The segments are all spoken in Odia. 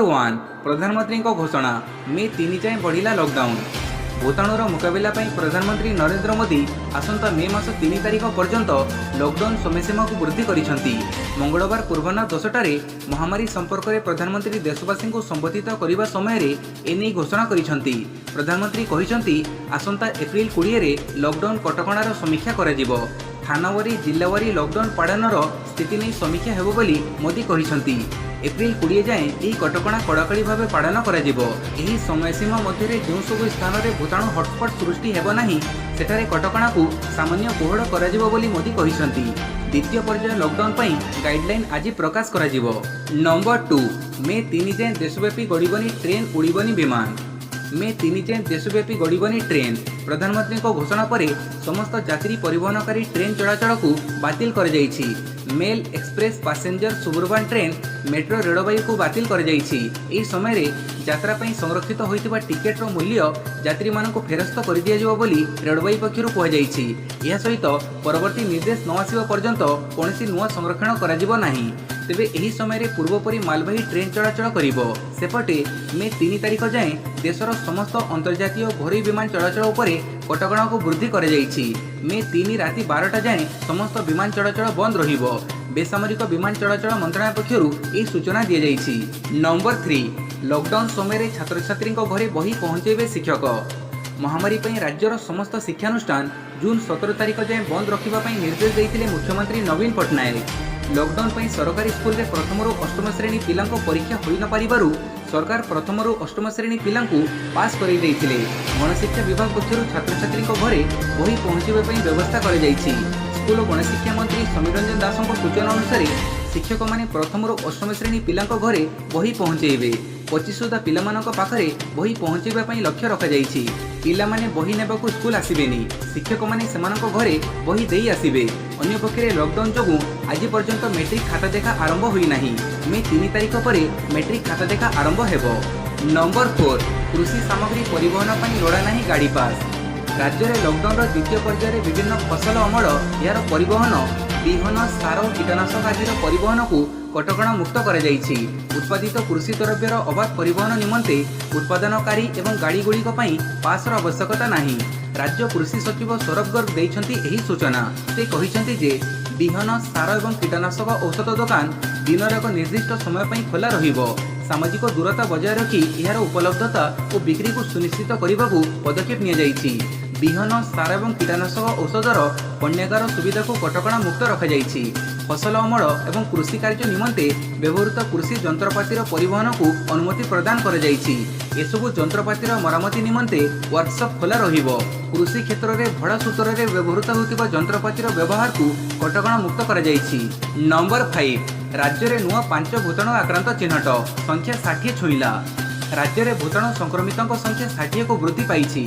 1। ପ୍ରଧାନମନ୍ତ୍ରୀଙ୍କ ଘୋଷଣା, ମେ 3 ଯାଏଁ ବଢ଼ିଲା ଲକଡାଉନ। ଭୂତାଣୁର ମୁକାବିଲା ପାଇଁ ପ୍ରଧାନମନ୍ତ୍ରୀ ନରେନ୍ଦ୍ର ମୋଦି ଆସନ୍ତା ମେ ମାସ 3 ତାରିଖ ପର୍ଯ୍ୟନ୍ତ ଲକଡାଉନ ସମୟସୀମାକୁ ବୃଦ୍ଧି କରିଛନ୍ତି। ମଙ୍ଗଳବାର ପୂର୍ବାହ୍ନ 10ଟାରେ ମହାମାରୀ ସମ୍ପର୍କରେ ପ୍ରଧାନମନ୍ତ୍ରୀ ଦେଶବାସୀଙ୍କୁ ସମ୍ବୋଧିତ କରିବା ସମୟରେ ଏନେଇ ଘୋଷଣା କରିଛନ୍ତି। ପ୍ରଧାନମନ୍ତ୍ରୀ କହିଛନ୍ତି, ଆସନ୍ତା ଏପ୍ରିଲ 20ରେ ଲକଡାଉନ କଟକଣାର ସମୀକ୍ଷା କରାଯିବ। ଥାନାୱାରୀ, ଜିଲ୍ଲାୱାରୀ ଲକଡାଉନ ପାଳନର ସ୍ଥିତି ନେଇ ସମୀକ୍ଷା ହେବ ବୋଲି ମୋଦି କହିଛନ୍ତି। ଏପ୍ରିଲ 20 ଯାଏଁ ଏହି କଟକଣା କଡ଼ାକଡ଼ି ଭାବେ ପାଳନ କରାଯିବ। ଏହି ସମୟସୀମା ମଧ୍ୟରେ ଯେଉଁ ସବୁ ସ୍ଥାନରେ ଭୂତାଣୁ ହଟସ୍ପଟ ସୃଷ୍ଟି ହେବ ନାହିଁ, ସେଠାରେ କଟକଣାକୁ ସାମାନ୍ୟ କୋହଳ କରାଯିବ ବୋଲି ମୋଦି କହିଛନ୍ତି। ଦ୍ୱିତୀୟ ପର୍ଯ୍ୟାୟ ଲକଡାଉନ ପାଇଁ ଗାଇଡଲାଇନ୍ ଆଜି ପ୍ରକାଶ କରାଯିବ। ନମ୍ବର 2। ମେ 3 ଯାଏଁ ଦେଶବ୍ୟାପୀ ଗଡ଼ିବନି ଟ୍ରେନ୍, ଉଡ଼ିବନି ବିମାନ। ମେ 3 ଯାଏଁ ଦେଶବ୍ୟାପୀ ଗଡ଼ିବନି ଟ୍ରେନ୍। ପ୍ରଧାନମନ୍ତ୍ରୀଙ୍କ ଘୋଷଣା ପରେ ସମସ୍ତ ଯାତ୍ରୀ ପରିବହନକାରୀ ଟ୍ରେନ୍ ଚଳାଚଳକୁ ବାତିଲ କରାଯାଇଛି। Mail, express, passenger, suburban train, metro, ରେଳବାଇକୁ ବାତିଲ କରାଯାଇଛି। ଏହି ସମୟରେ ଯାତ୍ରା ପାଇଁ ସଂରକ୍ଷିତ ହୋଇଥିବା ଟିକେଟର ମୂଲ୍ୟ ଯାତ୍ରୀମାନଙ୍କୁ ଫେରସ୍ତ କରିଦିଆଯିବ ବୋଲି ରେଳବାଇ ପକ୍ଷରୁ କୁହାଯାଇଛି। ଏହା ସହିତ ପରବର୍ତ୍ତୀ ନିର୍ଦ୍ଦେଶ ନ ଆସିବା ପର୍ଯ୍ୟନ୍ତ କୌଣସି ନୂଆ ସଂରକ୍ଷଣ କରାଯିବ ନାହିଁ। ତେବେ ଏହି ସମୟରେ ପୂର୍ବପରି ମାଲବାହୀ ଟ୍ରେନ୍ ଚଳାଚଳ କରିବ। ସେପଟେ ମେ 3 ତାରିଖ ଯାଏଁ ଦେଶର ସମସ୍ତ ଅନ୍ତର୍ଜାତୀୟ ଘରୋଇ ବିମାନ ଚଳାଚଳ ଉପରେ କଟକଣାକୁ ବୃଦ୍ଧି କରାଯାଇଛି। ମେ 3 ରାତି 12ଟା ଯାଏଁ ସମସ୍ତ ବିମାନ ଚଳାଚଳ ବନ୍ଦ ରହିବ। ବେସାମରିକ ବିମାନ ଚଳାଚଳ ମନ୍ତ୍ରଣାଳୟ ପକ୍ଷରୁ ଏହି ସୂଚନା ଦିଆଯାଇଛି। ନମ୍ବର 3। ଲକଡାଉନ ସମୟରେ ଛାତ୍ରଛାତ୍ରୀଙ୍କ ଘରେ ବହି ପହଞ୍ଚାଇବେ ଶିକ୍ଷକ। ମହାମାରୀ ପାଇଁ ରାଜ୍ୟର ସମସ୍ତ ଶିକ୍ଷାନୁଷ୍ଠାନ ଜୁନ୍ 17 ତାରିଖ ଯାଏଁ ବନ୍ଦ ରଖିବା ପାଇଁ ନିର୍ଦ୍ଦେଶ ଦେଇଥିଲେ ମୁଖ୍ୟମନ୍ତ୍ରୀ ନବୀନ ପଟ୍ଟନାୟକ। ଲକଡାଉନ ପାଇଁ ସରକାରୀ ସ୍କୁଲରେ ପ୍ରଥମରୁ ଅଷ୍ଟମ ଶ୍ରେଣୀ ପିଲାଙ୍କ ପରୀକ୍ଷା ହୋଇନପାରିବାରୁ ସରକାର ପ୍ରଥମରୁ ଅଷ୍ଟମ ଶ୍ରେଣୀ ପିଲାଙ୍କୁ ପାସ୍ କରାଇ ଦେଇଥିଲେ। ଗଣଶିକ୍ଷା ବିଭାଗ ପକ୍ଷରୁ ଛାତ୍ରଛାତ୍ରୀଙ୍କ ଘରେ ବହି ପହଞ୍ଚାଇବା ପାଇଁ ବ୍ୟବସ୍ଥା କରାଯାଇଛି। ସ୍କୁଲ ଓ ଗଣଶିକ୍ଷା ମନ୍ତ୍ରୀ ସମୀର ରଞ୍ଜନ ଦାଶଙ୍କ ସୂଚନା ଅନୁସାରେ ଶିକ୍ଷକମାନେ ପ୍ରଥମରୁ ଅଷ୍ଟମ ଶ୍ରେଣୀ ପିଲାଙ୍କ ଘରେ ବହି ପହଞ୍ଚାଇବେ। 25 ସୁଦ୍ଧା ପିଲାମାନଙ୍କ ପାଖରେ ବହି ପହଞ୍ଚାଇବା ପାଇଁ ଲକ୍ଷ୍ୟ ରଖାଯାଇଛି। ପିଲାମାନେ ବହି ନେବାକୁ ସ୍କୁଲ ଆସିବେନି, ଶିକ୍ଷକମାନେ ସେମାନଙ୍କ ଘରେ ବହି ଦେଇ ଆସିବେ। ଅନ୍ୟପକ୍ଷରେ ଲକଡାଉନ ଯୋଗୁଁ ଆଜି ପର୍ଯ୍ୟନ୍ତ ମେଟ୍ରିକ ଖାତା ଦେଖା ଆରମ୍ଭ ହୋଇନାହିଁ। ମେ 3 ତାରିଖ ପରେ ମେଟ୍ରିକ ଖାତା ଦେଖା ଆରମ୍ଭ ହେବ। ନମ୍ବର 4। କୃଷି ସାମଗ୍ରୀ ପରିବହନ ପାଇଁ ଲୋଡ଼ା ନାହିଁ ଗାଡ଼ି ପାସ୍। ରାଜ୍ୟରେ ଲକଡାଉନର ଦ୍ୱିତୀୟ ପର୍ଯ୍ୟାୟରେ ବିଭିନ୍ନ ଫସଲ ଅମଳ, ଏହାର ପରିବହନ, ବିହନ, ସାର, କୀଟନାଶକ ଆଦିର ପରିବହନକୁ କଟକଣା ମୁକ୍ତ କରାଯାଇଛି। ଉତ୍ପାଦିତ କୃଷି ଦ୍ରବ୍ୟର ଅବାଧ ପରିବହନ ନିମନ୍ତେ ଉତ୍ପାଦନକାରୀ ଏବଂ ଗାଡ଼ିଗୁଡ଼ିକ ପାଇଁ ପାସ୍ର ଆବଶ୍ୟକତା ନାହିଁ। ରାଜ୍ୟ କୃଷି ସଚିବ ସୌରଭ ଗର୍ଗ ଦେଇଛନ୍ତି ଏହି ସୂଚନା। ସେ କହିଛନ୍ତି ଯେ ବିହନ, ସାର ଏବଂ କୀଟନାଶକ ଔଷଧ ଦୋକାନ ଦିନର ଏକ ନିର୍ଦ୍ଦିଷ୍ଟ ସମୟ ପାଇଁ ଖୋଲା ରହିବ। ସାମାଜିକ ଦୂରତା ବଜାୟ ରଖି ଏହାର ଉପଲବ୍ଧତା ଓ ବିକ୍ରିକୁ ସୁନିଶ୍ଚିତ କରିବାକୁ ପଦକ୍ଷେପ ନିଆଯାଇଛି। ବିହନ, ସାର ଏବଂ କୀଟନାଶକ ଔଷଧର ପଣ୍ୟାଗାର ସୁବିଧାକୁ କଟକଣା ମୁକ୍ତ ରଖାଯାଇଛି। ଫସଲ ଅମଳ ଏବଂ କୃଷି କାର୍ଯ୍ୟ ନିମନ୍ତେ ବ୍ୟବହୃତ କୃଷି ଯନ୍ତ୍ରପାତିର ପରିବହନକୁ ଅନୁମତି ପ୍ରଦାନ କରାଯାଇଛି। ଏସବୁ ଯନ୍ତ୍ରପାତିର ମରାମତି ନିମନ୍ତେ ୱାର୍କସପ୍ ଖୋଲା ରହିବ। କୃଷି କ୍ଷେତ୍ରରେ ଭଡ଼ା ସୂତ୍ରରେ ବ୍ୟବହୃତ ହେଉଥିବା ଯନ୍ତ୍ରପାତିର ବ୍ୟବହାରକୁ କଟକଣା ମୁକ୍ତ କରାଯାଇଛି। ନମ୍ବର 5। ରାଜ୍ୟରେ ନୂଆ ପାଞ୍ଚ ଭୂତାଣୁ ଆକ୍ରାନ୍ତ ଚିହ୍ନଟ, ସଂଖ୍ୟା 60 ଛୁଇଁଲା। ରାଜ୍ୟରେ ଭୂତାଣୁ ସଂକ୍ରମିତଙ୍କ ସଂଖ୍ୟା 60କୁ ବୃଦ୍ଧି ପାଇଛି।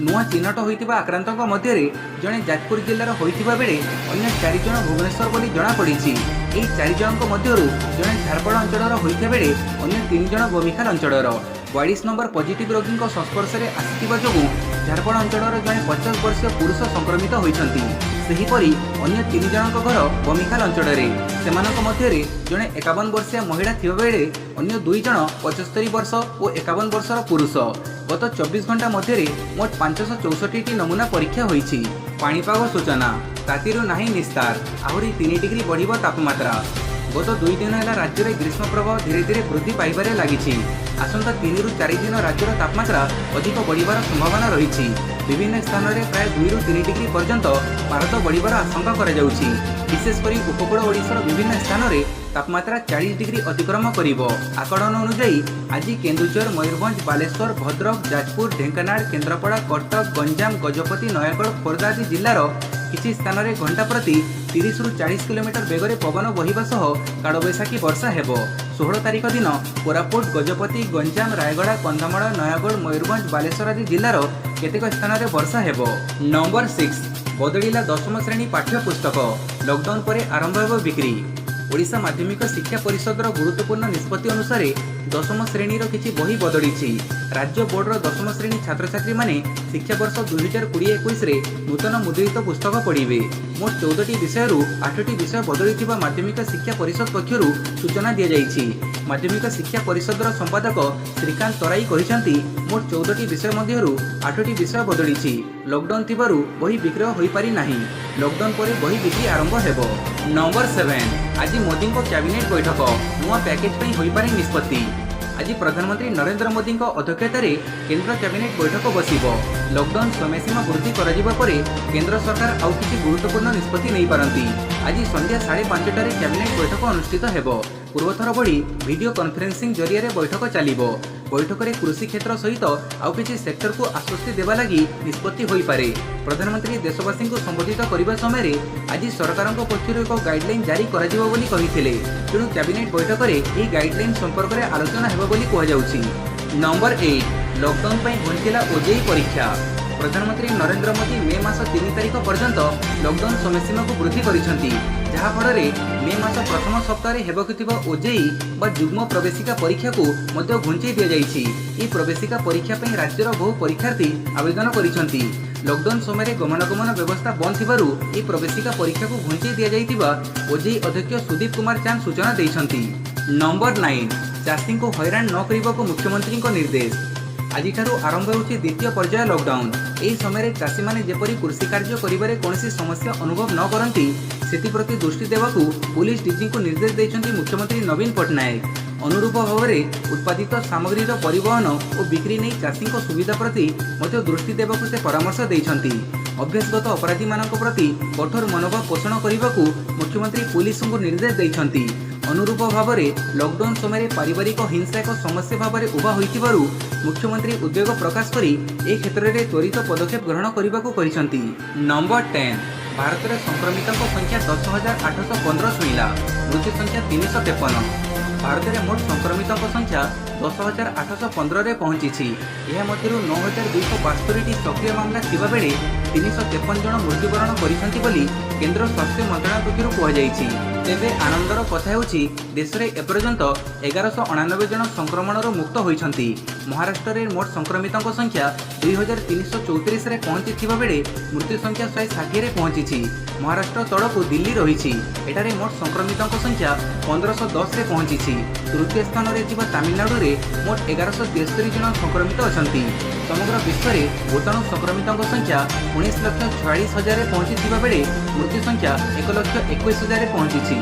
ନୂଆ ଚିହ୍ନଟ ହୋଇଥିବା ଆକ୍ରାନ୍ତଙ୍କ ମଧ୍ୟରେ ଜଣେ ଯାଜପୁର ଜିଲ୍ଲାର ହୋଇଥିବା ବେଳେ ଅନ୍ୟ ଚାରି ଜଣ ଭୁବନେଶ୍ୱର ବୋଲି ଜଣାପଡ଼ିଛି। ଏହି ଚାରି ଜଣଙ୍କ ମଧ୍ୟରୁ ଜଣେ ଝାରପଡ଼ା ଅଞ୍ଚଳର ହୋଇଥିବା ବେଳେ ଅନ୍ୟ ତିନି ଜଣ ବମିଖାଲ ଅଞ୍ଚଳର। 42 ନମ୍ବର ପଜିଟିଭ୍ ରୋଗୀଙ୍କ ସଂସ୍ପର୍ଶରେ ଆସିଥିବା ଯୋଗୁଁ ଝାରପଡ଼ା ଅଞ୍ଚଳର ଜଣେ 50 ବର୍ଷୀୟ ପୁରୁଷ ସଂକ୍ରମିତ ହୋଇଛନ୍ତି। ସେହିପରି ଅନ୍ୟ ତିନି ଜଣଙ୍କ ଘର ବମିଖାଲ ଅଞ୍ଚଳରେ। ସେମାନଙ୍କ ମଧ୍ୟରେ ଜଣେ 51 ବର୍ଷୀୟା ମହିଳା ଥିବାବେଳେ ଅନ୍ୟ ଦୁଇ ଜଣ 75 ବର୍ଷ ଓ 51 ବର୍ଷର ପୁରୁଷ। ଗତ 24 ଘଣ୍ଟା ମଧ୍ୟରେ ମୋଟ 564ଟି ନମୁନା ପରୀକ୍ଷା ହୋଇଛି। ପାଣିପାଗ ସୂଚନା, ତାତିରୁ ନାହିଁ ନିସ୍ତାର, ଆହୁରି 3 ଡିଗ୍ରୀ ବଢ଼ିବ ତାପମାତ୍ରା। ଗତ 2 ଦିନ ହେଲା ରାଜ୍ୟରେ ଗ୍ରୀଷ୍ମ ପ୍ରବାହ ଧୀରେ ଧୀରେ ବୃଦ୍ଧି ପାଇବାରେ ଲାଗିଛି। ଆସନ୍ତା 3ରୁ 4 ଦିନ ରାଜ୍ୟର ତାପମାତ୍ରା ଅଧିକ ବଢ଼ିବାର ସମ୍ଭାବନା ରହିଛି। ବିଭିନ୍ନ ସ୍ଥାନରେ ପ୍ରାୟ 2ରୁ 3 ଡିଗ୍ରୀ ପର୍ଯ୍ୟନ୍ତ ପାରଦ ବଢ଼ିବାର ଆଶଙ୍କା କରାଯାଉଛି। ବିଶେଷ କରି ଉପକୂଳ ଓଡ଼ିଶାର ବିଭିନ୍ନ ସ୍ଥାନରେ ତାପମାତ୍ରା 40 ଡିଗ୍ରୀ ଅତିକ୍ରମ କରିବ। ଆକଳନ ଅନୁଯାୟୀ ଆଜି କେନ୍ଦୁଝର, ମୟୂରଭଞ୍ଜ, ବାଲେଶ୍ୱର, ଭଦ୍ରକ, ଯାଜପୁର, ଢେଙ୍କାନାଳ, କେନ୍ଦ୍ରାପଡ଼ା, କଟକ, ଗଞ୍ଜାମ, ଗଜପତି, ନୟାଗଡ଼, ଖୋର୍ଦ୍ଧା ଆଦି ଜିଲ୍ଲାର କିଛି ସ୍ଥାନରେ ଘଣ୍ଟା ପ୍ରତି 30ରୁ 40 କିଲୋମିଟର ବେଗରେ ପବନ ବହିବା ସହ କାଳବୈଶାଖୀ ବର୍ଷା ହେବ। 16 ତାରିଖ ଦିନ କୋରାପୁଟ, ଗଜପତି, ଗଞ୍ଜାମ, ରାୟଗଡ଼ା, କନ୍ଧମାଳ, ନୟାଗଡ଼, ମୟୂରଭଞ୍ଜ, ବାଲେଶ୍ୱର ଆଦି ଜିଲ୍ଲାର କେତେକ ସ୍ଥାନରେ ବର୍ଷା ହେବ। ନମ୍ବର 6। ବଦଳିଲା ଦଶମ ଶ୍ରେଣୀ ପାଠ୍ୟ ପୁସ୍ତକ, ଲକଡାଉନ ପରେ ଆରମ୍ଭ ହେବ ବିକ୍ରି। ଓଡ଼ିଶା ମାଧ୍ୟମିକ ଶିକ୍ଷା ପରିଷଦର ଗୁରୁତ୍ୱପୂର୍ଣ୍ଣ ନିଷ୍ପତ୍ତି ଅନୁସାରେ ଦଶମ ଶ୍ରେଣୀର କିଛି ବହି ବଦଳିଛି। ରାଜ୍ୟ ବୋର୍ଡର ଦଶମ ଶ୍ରେଣୀ ଛାତ୍ରଛାତ୍ରୀମାନେ ଶିକ୍ଷାବର୍ଷ 2020-21ରେ ନୂତନ ମୁଦ୍ରିତ ପୁସ୍ତକ ପଢ଼ିବେ। ମୋଟ 14ଟି ବିଷୟରୁ ଆଠଟି ବିଷୟ ବଦଳିଥିବା ମାଧ୍ୟମିକ ଶିକ୍ଷା ପରିଷଦ ପକ୍ଷରୁ ସୂଚନା ଦିଆଯାଇଛି। ମାଧ୍ୟମିକ ଶିକ୍ଷା ପରିଷଦର ସମ୍ପାଦକ ଶ୍ରୀକାନ୍ତ ତରାଇ କହିଛନ୍ତି, ମୋଟ 14ଟି ବିଷୟ ମଧ୍ୟରୁ ଆଠଟି ବିଷୟ ବଦଳିଛି। ଲକଡାଉନ୍ ଥିବାରୁ ବହି ବିକ୍ରୟ ହୋଇପାରି ନାହିଁ। ଲକଡାଉନ୍ ପରେ ବହି ବିକ୍ରି ଆରମ୍ଭ ହେବ। ନମ୍ବର 7, ଆଜି ମୋଦିଙ୍କ କ୍ୟାବିନେଟ୍ ବୈଠକ, ନୂଆ ପ୍ୟାକେଜ୍ ପାଇଁ ହୋଇପାରେ ନିଷ୍ପତ୍ତି। ଆଜି ପ୍ରଧାନମନ୍ତ୍ରୀ ନରେନ୍ଦ୍ର ମୋଦିଙ୍କ ଅଧ୍ୟକ୍ଷତାରେ କେନ୍ଦ୍ର କ୍ୟାବିନେଟ୍ ବୈଠକ ବସିବ। ଲକଡାଉନ୍ ସମୟସୀମା ବୃଦ୍ଧି କରାଯିବା ପରେ କେନ୍ଦ୍ର ସରକାର ଆଉ କିଛି ଗୁରୁତ୍ୱପୂର୍ଣ୍ଣ ନିଷ୍ପତ୍ତି ନେଇପାରନ୍ତି। ଆଜି ସନ୍ଧ୍ୟା 5:30ଟାରେ କ୍ୟାବିନେଟ୍ ବୈଠକ ଅନୁଷ୍ଠିତ ହେବ। ପୂର୍ବଥର ଭଳି ଭିଡିଓ କନଫରେନ୍ସିଂ ଜରିଆରେ ବୈଠକ ଚାଲିବ। ବୈଠକରେ କୃଷି କ୍ଷେତ୍ର ସହିତ ଆଉ କିଛି ସେକ୍ଟରକୁ ଆଶ୍ୱସ୍ତି ଦେବା ଲାଗି ନିଷ୍ପତ୍ତି ହୋଇପାରେ। ପ୍ରଧାନମନ୍ତ୍ରୀ ଦେଶବାସୀଙ୍କୁ ସମ୍ବୋଧିତ କରିବା ସମୟରେ ଆଜି ସରକାରଙ୍କ ପକ୍ଷରୁ ଏକ ଗାଇଡଲାଇନ୍ ଜାରି କରାଯିବ ବୋଲି କହିଥିଲେ। ତେଣୁ କ୍ୟାବିନେଟ୍ ବୈଠକରେ ଏହି ଗାଇଡଲାଇନ୍ ସମ୍ପର୍କରେ ଆଲୋଚନା ହେବ ବୋଲି କୁହାଯାଉଛି। ନମ୍ବର 8, ଲକଡାଉନ୍ ପାଇଁ ଘୁଞ୍ଚିଲା ଓଜେଇଇ ପରୀକ୍ଷା। ପ୍ରଧାନମନ୍ତ୍ରୀ ନରେନ୍ଦ୍ର ମୋଦି ମେ ମାସ 3 ତାରିଖ ପର୍ଯ୍ୟନ୍ତ ଲକଡାଉନ୍ ସମୟସୀମାକୁ ବୃଦ୍ଧି କରିଛନ୍ତି, ଯାହାଫଳରେ ମେ ମାସ ପ୍ରଥମ ସପ୍ତାହରେ ହେବାକୁ ଥିବା ଓଜେଇଇ ବା ଯୁଗ୍ମ ପ୍ରବେଶିକା ପରୀକ୍ଷାକୁ ମଧ୍ୟ ଘୁଞ୍ଚେଇ ଦିଆଯାଇଛି। ଏହି ପ୍ରବେଶିକା ପରୀକ୍ଷା ପାଇଁ ରାଜ୍ୟର ବହୁ ପରୀକ୍ଷାର୍ଥୀ ଆବେଦନ କରିଛନ୍ତି। ଲକଡାଉନ୍ ସମୟରେ ଗମନାଗମନ ବ୍ୟବସ୍ଥା ବନ୍ଦ ଥିବାରୁ ଏହି ପ୍ରବେଶିକା ପରୀକ୍ଷାକୁ ଘୁଞ୍ଚେଇ ଦିଆଯାଇଥିବା ଓଜେଇଇ ଅଧ୍ୟକ୍ଷ ସୁଦୀପ କୁମାର ଚାନ୍ଦ ସୂଚନା ଦେଇଛନ୍ତି। ନମ୍ବର 9, ଚାଷୀଙ୍କୁ ହଇରାଣ ନ କରିବାକୁ ମୁଖ୍ୟମନ୍ତ୍ରୀଙ୍କ ନିର୍ଦ୍ଦେଶ। ଆଜିଠାରୁ ଆରମ୍ଭ ହେଉଛି ଦ୍ୱିତୀୟ ପର୍ଯ୍ୟାୟ ଲକଡାଉନ୍। ଏହି ସମୟରେ ଚାଷୀମାନେ ଯେପରି କୃଷି କାର୍ଯ୍ୟ କରିବାରେ କୌଣସି ସମସ୍ୟା ଅନୁଭବ ନ କରନ୍ତି, ସେଥିପ୍ରତି ଦୃଷ୍ଟି ଦେବାକୁ ପୁଲିସ ଡିଜିଙ୍କୁ ନିର୍ଦ୍ଦେଶ ଦେଇଛନ୍ତି ମୁଖ୍ୟମନ୍ତ୍ରୀ ନବୀନ ପଟ୍ଟନାୟକ। ଅନୁରୂପ ଭାବରେ ଉତ୍ପାଦିତ ସାମଗ୍ରୀର ପରିବହନ ଓ ବିକ୍ରି ନେଇ ଚାଷୀଙ୍କ ସୁବିଧା ପ୍ରତି ମଧ୍ୟ ଦୃଷ୍ଟି ଦେବାକୁ ସେ ପରାମର୍ଶ ଦେଇଛନ୍ତି। ଅଭ୍ୟାସଗତ ଅପରାଧୀମାନଙ୍କ ପ୍ରତି କଠୋର ମନୋଭାବ ପୋଷଣ କରିବାକୁ ମୁଖ୍ୟମନ୍ତ୍ରୀ ପୁଲିସଙ୍କୁ ନିର୍ଦ୍ଦେଶ ଦେଇଛନ୍ତି। ଅନୁରୂପ ଭାବରେ ଲକଡାଉନ୍ ସମୟରେ ପାରିବାରିକ ହିଂସା ଏକ ସମସ୍ୟା ଭାବରେ ଉଭା ହୋଇଥିବାରୁ ମୁଖ୍ୟମନ୍ତ୍ରୀ ଉଦ୍ବେଗ ପ୍ରକାଶ କରି ଏ କ୍ଷେତ୍ରରେ ତ୍ୱରିତ ପଦକ୍ଷେପ ଗ୍ରହଣ କରିବାକୁ କହିଛନ୍ତି। ନମ୍ବର 10, ଭାରତରେ ସଂକ୍ରମିତଙ୍କ ସଂଖ୍ୟା 10,815 ଛୁଇଁଲା, ମୃତ୍ୟୁ ସଂଖ୍ୟା 353। ଭାରତରେ ମୋଟ ସଂକ୍ରମିତଙ୍କ ସଂଖ୍ୟା 10,815ରେ ପହଞ୍ଚିଛି। ଏହା ମଧ୍ୟରୁ 9272ଟି ସକ୍ରିୟ ମାମଲା ଥିବାବେଳେ 353 ଜଣ ମୃତ୍ୟୁବରଣ କରିଛନ୍ତି ବୋଲି କେନ୍ଦ୍ର ସ୍ୱାସ୍ଥ୍ୟ ମନ୍ତ୍ରଣାଳୟ ପକ୍ଷରୁ କୁହାଯାଇଛି। ତେବେ ଆନନ୍ଦର କଥା ହେଉଛି, ଦେଶରେ ଏପର୍ଯ୍ୟନ୍ତ 1189 ଜଣ ସଂକ୍ରମଣରୁ ମୁକ୍ତ ହୋଇଛନ୍ତି। ମହାରାଷ୍ଟ୍ରରେ ମୋଟ ସଂକ୍ରମିତଙ୍କ ସଂଖ୍ୟା 2334ରେ ପହଞ୍ଚିଥିବା ବେଳେ ମୃତ୍ୟୁ ସଂଖ୍ୟା 160ରେ ପହଞ୍ଚିଛି। ମହାରାଷ୍ଟ୍ର ତଳକୁ ଦିଲ୍ଲୀ ରହିଛି। ଏଠାରେ ମୋଟ ସଂକ୍ରମିତଙ୍କ ସଂଖ୍ୟା 1510ରେ ପହଞ୍ଚିଛି। ତୃତୀୟ ସ୍ଥାନରେ ଥିବା ତାମିଲନାଡୁରେ ମୋଟ 1173 ଜଣ ସଂକ୍ରମିତ ଅଛନ୍ତି। ସମଗ୍ର ବିଶ୍ୱରେ ଭୂତାଣୁ ସଂକ୍ରମିତଙ୍କ ସଂଖ୍ୟା 19,46,000ରେ ପହଞ୍ଚିଥିବା ବେଳେ ମୃତ୍ୟୁ ସଂଖ୍ୟା 1,21,000ରେ ପହଞ୍ଚିଛି।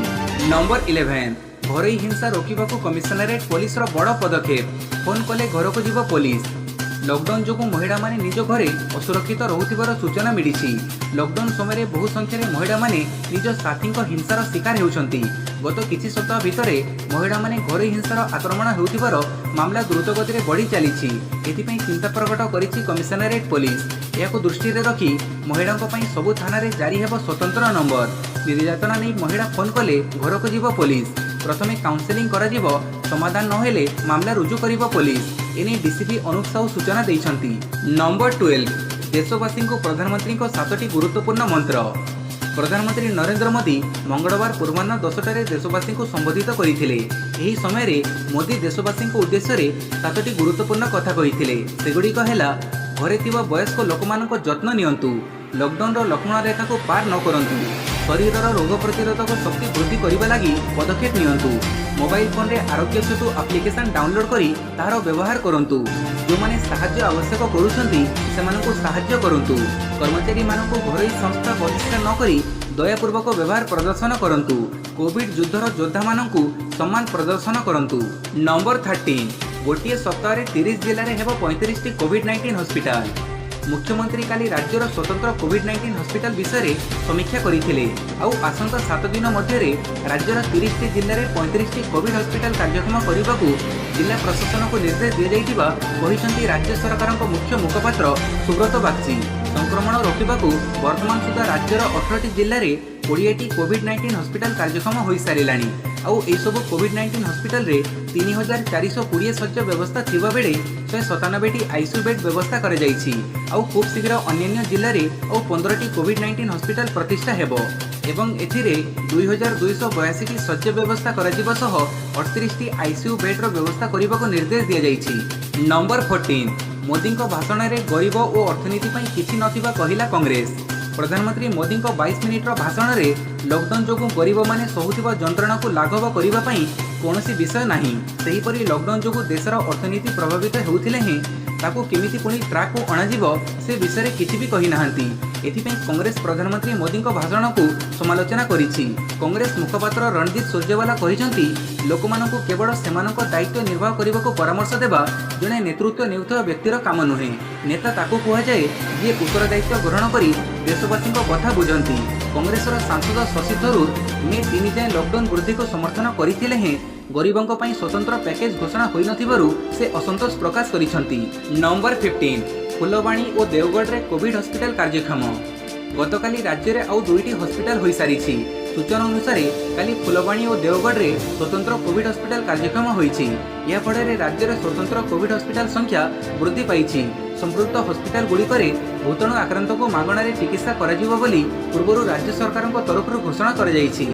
ନମ୍ବର 11, ଘରୋଇ ହିଂସା ରୋକିବାକୁ କମିଶନରେଟ୍ ପୋଲିସର ବଡ଼ ପଦକ୍ଷେପ। ଫୋନ୍ କଲେ ଘରକୁ ଯିବ ପୋଲିସ। ଲକଡାଉନ୍ ଯୋଗୁଁ ମହିଳାମାନେ ନିଜ ଘରେ ଅସୁରକ୍ଷିତ ରହୁଥିବାର ସୂଚନା ମିଳିଛି। ଲକଡାଉନ୍ ସମୟରେ ବହୁ ସଂଖ୍ୟାରେ ମହିଳାମାନେ ନିଜ ସାଥୀଙ୍କ ହିଂସାର ଶିକାର ହେଉଛନ୍ତି। ଗତ କିଛି ସପ୍ତାହ ଭିତରେ ମହିଳାମାନେ ଘରୋଇ ହିଂସାର ଆକ୍ରମଣ ହେଉଥିବାର ମାମଲା ଦ୍ରୁତଗତିରେ ବଢ଼ି ଚାଲିଛି। ଏଥିପାଇଁ ଚିନ୍ତା ପ୍ରକଟ କରିଛି କମିଶନରେଟ୍ ପୋଲିସ। ଏହାକୁ ଦୃଷ୍ଟିରେ ରଖି ମହିଳାଙ୍କ ପାଇଁ ସବୁ ଥାନାରେ ଜାରି ହେବ ସ୍ୱତନ୍ତ୍ର ନମ୍ବର। ନିର୍ଯାତନା ନେଇ ମହିଳା ଫୋନ୍ କଲେ ଘରକୁ ଯିବ ପୋଲିସ। ପ୍ରଥମେ କାଉନସେଲିଂ କରାଯିବ। ସମାଧାନ ନହେଲେ ମାମଲା ରୁଜୁ କରିବ ପୋଲିସ। ଏନେଇ ଡିସିପି ଅନୁପ ସାହୁ ସୂଚନା ଦେଇଛନ୍ତି। ନମ୍ବର 12, ଦେଶବାସୀଙ୍କୁ ପ୍ରଧାନମନ୍ତ୍ରୀଙ୍କ ସାତଟି ଗୁରୁତ୍ୱପୂର୍ଣ୍ଣ ମନ୍ତ୍ର। ପ୍ରଧାନମନ୍ତ୍ରୀ ନରେନ୍ଦ୍ର ମୋଦି ମଙ୍ଗଳବାର ପୂର୍ବାହ୍ନ 10ଟାରେ ଦେଶବାସୀଙ୍କୁ ସମ୍ବୋଧିତ କରିଥିଲେ। ଏହି ସମୟରେ ମୋଦି ଦେଶବାସୀଙ୍କ ଉଦ୍ଦେଶ୍ୟରେ ସାତଟି ଗୁରୁତ୍ୱପୂର୍ଣ୍ଣ କଥା କହିଥିଲେ। ସେଗୁଡ଼ିକ ହେଲା, ଘରେ ଥିବା ବୟସ୍କ ଲୋକମାନଙ୍କ ଯତ୍ନ ନିଅନ୍ତୁ। ଲକଡାଉନର ଲକ୍ଷ୍ମଣ ରେଖାକୁ ପାର ନ କରନ୍ତୁ। ଶରୀରର ରୋଗ ପ୍ରତିରୋଧକ ଶକ୍ତି ବୃଦ୍ଧି କରିବା ଲାଗି ପଦକ୍ଷେପ ନିଅନ୍ତୁ। ମୋବାଇଲ ଫୋନରେ ଆରୋଗ୍ୟ ସେତୁ ଆପ୍ଲିକେସନ୍ ଡାଉନଲୋଡ୍ କରି ତାହାର ବ୍ୟବହାର କରନ୍ତୁ। ଯେଉଁମାନେ ସାହାଯ୍ୟ ଆବଶ୍ୟକ କରୁଛନ୍ତି, ସେମାନଙ୍କୁ ସାହାଯ୍ୟ କରନ୍ତୁ। କର୍ମଚାରୀମାନଙ୍କୁ ଘରୋଇ ସଂସ୍ଥା ବହିଷ୍କାର ନ କରି ଦୟାପୂର୍ବକ ବ୍ୟବହାର ପ୍ରଦର୍ଶନ କରନ୍ତୁ। କୋଭିଡ ଯୁଦ୍ଧର ଯୋଦ୍ଧାମାନଙ୍କୁ ସମ୍ମାନ ପ୍ରଦର୍ଶନ କରନ୍ତୁ। ନମ୍ବର 13, ଗୋଟିଏ ସପ୍ତାହରେ 30 ଜିଲ୍ଲାରେ ହେବ 35ଟି କୋଭିଡ-19 ହସ୍ପିଟାଲ। ମୁଖ୍ୟମନ୍ତ୍ରୀ କାଲି ରାଜ୍ୟର ସ୍ୱତନ୍ତ୍ର କୋଭିଡ-19 ହସ୍ପିଟାଲ ବିଷୟରେ ସମୀକ୍ଷା କରିଥିଲେ। ଆଉ ଆସନ୍ତା 7 ଦିନ ମଧ୍ୟରେ ରାଜ୍ୟର 30ଟି ଜିଲ୍ଲାରେ 35ଟି କୋଭିଡ ହସ୍ପିଟାଲ କାର୍ଯ୍ୟକ୍ଷମ କରିବାକୁ ଜିଲ୍ଲା ପ୍ରଶାସନକୁ ନିର୍ଦ୍ଦେଶ ଦିଆଯାଇଥିବା କହିଛନ୍ତି ରାଜ୍ୟ ସରକାରଙ୍କ ମୁଖ୍ୟ ମୁଖପାତ୍ର ସୁବ୍ରତ ବାଗ୍ଚୀ। ସଂକ୍ରମଣ ରୋକିବାକୁ ବର୍ତ୍ତମାନ ସୁଦ୍ଧା ରାଜ୍ୟର 18ଟି ଜିଲ୍ଲାରେ 20ଟି କୋଭିଡ-19 ହସ୍ପିଟାଲ କାର୍ଯ୍ୟକ୍ଷମ ହୋଇସାରିଲାଣି। ଆଉ ଏସବୁ କୋଭିଡ-19 ହସ୍ପିଟାଲରେ 3420 ଶଯ୍ୟା ବ୍ୟବସ୍ଥା ଥିବାବେଳେ 197ଟି ଆଇସିୟୁ ବେଡ୍ ବ୍ୟବସ୍ଥା କରାଯାଇଛି। ଆଉ ଖୁବ୍ ଶୀଘ୍ର ଅନ୍ୟାନ୍ୟ ଜିଲ୍ଲାରେ ଆଉ 15ଟି କୋଭିଡ-19 ହସ୍ପିଟାଲ ପ୍ରତିଷ୍ଠା ହେବ। ଏବଂ ଏଥିରେ 2282ଟି ଶଯ୍ୟା ବ୍ୟବସ୍ଥା କରାଯିବା ସହ 38ଟି ଆଇସିୟୁ ବେଡ୍ର ବ୍ୟବସ୍ଥା କରିବାକୁ ନିର୍ଦ୍ଦେଶ ଦିଆଯାଇଛି। ନମ୍ବର 14, ମୋଦିଙ୍କ ଭାଷଣରେ ଗରିବ ଓ ଅର୍ଥନୀତି ପାଇଁ କିଛି ନଥିବା କହିଲା କଂଗ୍ରେସ। ପ୍ରଧାନମନ୍ତ୍ରୀ ମୋଦିଙ୍କ 22 ମିନିଟ୍ର ଭାଷଣରେ ଲକଡାଉନ ଯୋଗୁଁ ଗରିବମାନେ ସହୁଥିବା ଯନ୍ତ୍ରଣାକୁ ଲାଘବ କରିବା ପାଇଁ କୌଣସି ବିଷୟ ନାହିଁ। ସେହିପରି ଲକଡାଉନ ଯୋଗୁଁ ଦେଶର ଅର୍ଥନୀତି ପ୍ରଭାବିତ ହେଉଥିଲେ ହେଁ ତାକୁ କେମିତି ପୁଣି ଟ୍ରାକ୍କୁ ଅଣାଯିବ, ସେ ବିଷୟରେ କିଛି ବି କହିନାହାନ୍ତି। ଏଥିପାଇଁ କଂଗ୍ରେସ ପ୍ରଧାନମନ୍ତ୍ରୀ ମୋଦିଙ୍କ ଭାଷଣକୁ ସମାଲୋଚନା କରିଛି। କଂଗ୍ରେସ ମୁଖପାତ୍ର ରଣଦୀପ ସୁରଜେୱାଲା କହିଛନ୍ତି, ଲୋକମାନଙ୍କୁ କେବଳ ସେମାନଙ୍କ ଦାୟିତ୍ୱ ନିର୍ବାହ କରିବାକୁ ପରାମର୍ଶ ଦେବା ଜଣେ ନେତୃତ୍ୱ ନେଉଥିବା ବ୍ୟକ୍ତିର କାମ ନୁହେଁ। ନେତା ତାକୁ କୁହାଯାଏ, ଯିଏ ଉତ୍ତରଦାୟିତ୍ୱ ଗ୍ରହଣ କରି ଦେଶବାସୀଙ୍କ କଥା ବୁଝନ୍ତି। କଂଗ୍ରେସର ସାଂସଦ ଶଶି ଥରୁର ମେ 3 ଯାଏଁ ଲକଡାଉନ ବୃଦ୍ଧିକୁ ସମର୍ଥନ କରିଥିଲେ ହେଁ ଗରିବଙ୍କ ପାଇଁ ସ୍ୱତନ୍ତ୍ର ପ୍ୟାକେଜ ଘୋଷଣା ହୋଇନଥିବାରୁ ସେ ଅସନ୍ତୋଷ ପ୍ରକାଶ କରିଛନ୍ତି। ନମ୍ବର 15, ଫୁଲବାଣୀ ଓ ଦେଓଗଡ଼ରେ କୋଭିଡ ହସ୍ପିଟାଲ କାର୍ଯ୍ୟକ୍ଷମ। ଗତକାଲି ରାଜ୍ୟରେ ଆଉ ଦୁଇଟି ହସ୍ପିଟାଲ ହୋଇସାରିଛି। ସୂଚନା ଅନୁସାରେ, କାଲି ଫୁଲବାଣୀ ଓ ଦେଓଗଡ଼ରେ ସ୍ୱତନ୍ତ୍ର କୋଭିଡ ହସ୍ପିଟାଲ କାର୍ଯ୍ୟକ୍ଷମ ହୋଇଛି। ଏହାଫଳରେ ରାଜ୍ୟରେ ସ୍ୱତନ୍ତ୍ର କୋଭିଡ ହସ୍ପିଟାଲ ସଂଖ୍ୟା ବୃଦ୍ଧି ପାଇଛି। ସମ୍ପୃକ୍ତ ହସ୍ପିଟାଲ ଗୁଡ଼ିକରେ ଭୂତାଣୁ ଆକ୍ରାନ୍ତଙ୍କୁ ମାଗଣାରେ ଚିକିତ୍ସା କରାଯିବ ବୋଲି ପୂର୍ବରୁ ରାଜ୍ୟ ସରକାରଙ୍କ ତରଫରୁ ଘୋଷଣା କରାଯାଇଛି।